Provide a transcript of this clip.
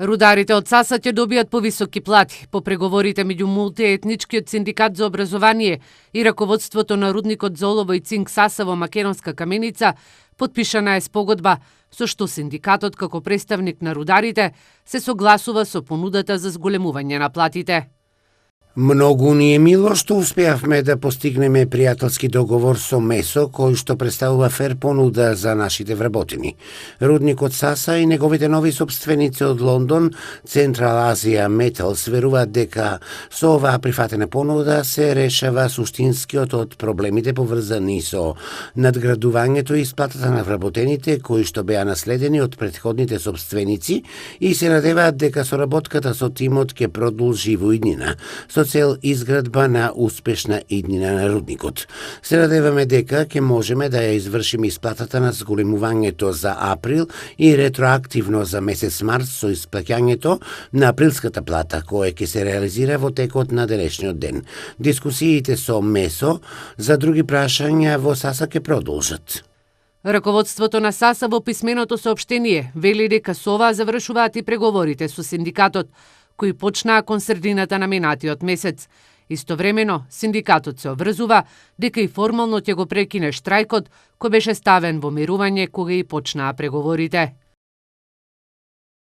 Рударите од САСА ќе добијат повисоки плати. По преговорите меѓу мултиетничкиот синдикат за образование и раководството на рудникот за олово и цинк САСА во Македонска каменица, потпишана е спогодба со што синдикатот како представник на рударите се согласува со понудата за зголемување на платите. Многу ни е мило што успеавме да постигнеме пријателски договор со МЕСО, кој што представува фер понуда за нашите вработени. Рудникот САСА и неговите нови собственици од Лондон, Централ Азија Металс, веруваат дека со оваа прифатена понуда се решава суштинскиот од проблемите поврзани со надградувањето и исплатата на вработените кои што беа наследени од претходните собственици и се надеваат дека соработката со тимот ќе продолжи во иднина со цел изградба на успешна иднина на рудникот. Се надеваме дека ќе можеме да ја извршиме исплатата на зголемувањето за април и ретроактивно за месец март со исплаќањето на априлската плата, која ќе се реализира во текот на денешниот ден. Дискусиите со МЕСО за други прашања во САСА ќе продолжат. Раководството на САСА во писменото соопштение вели дека со ова завршуваат и преговорите со синдикатот, кои почнаа кон средината на минатиот месец. Истовремено, синдикатот се обврзува дека и формално ќе го прекине штрајкот кој беше ставен во мирување кога и почнаа преговорите.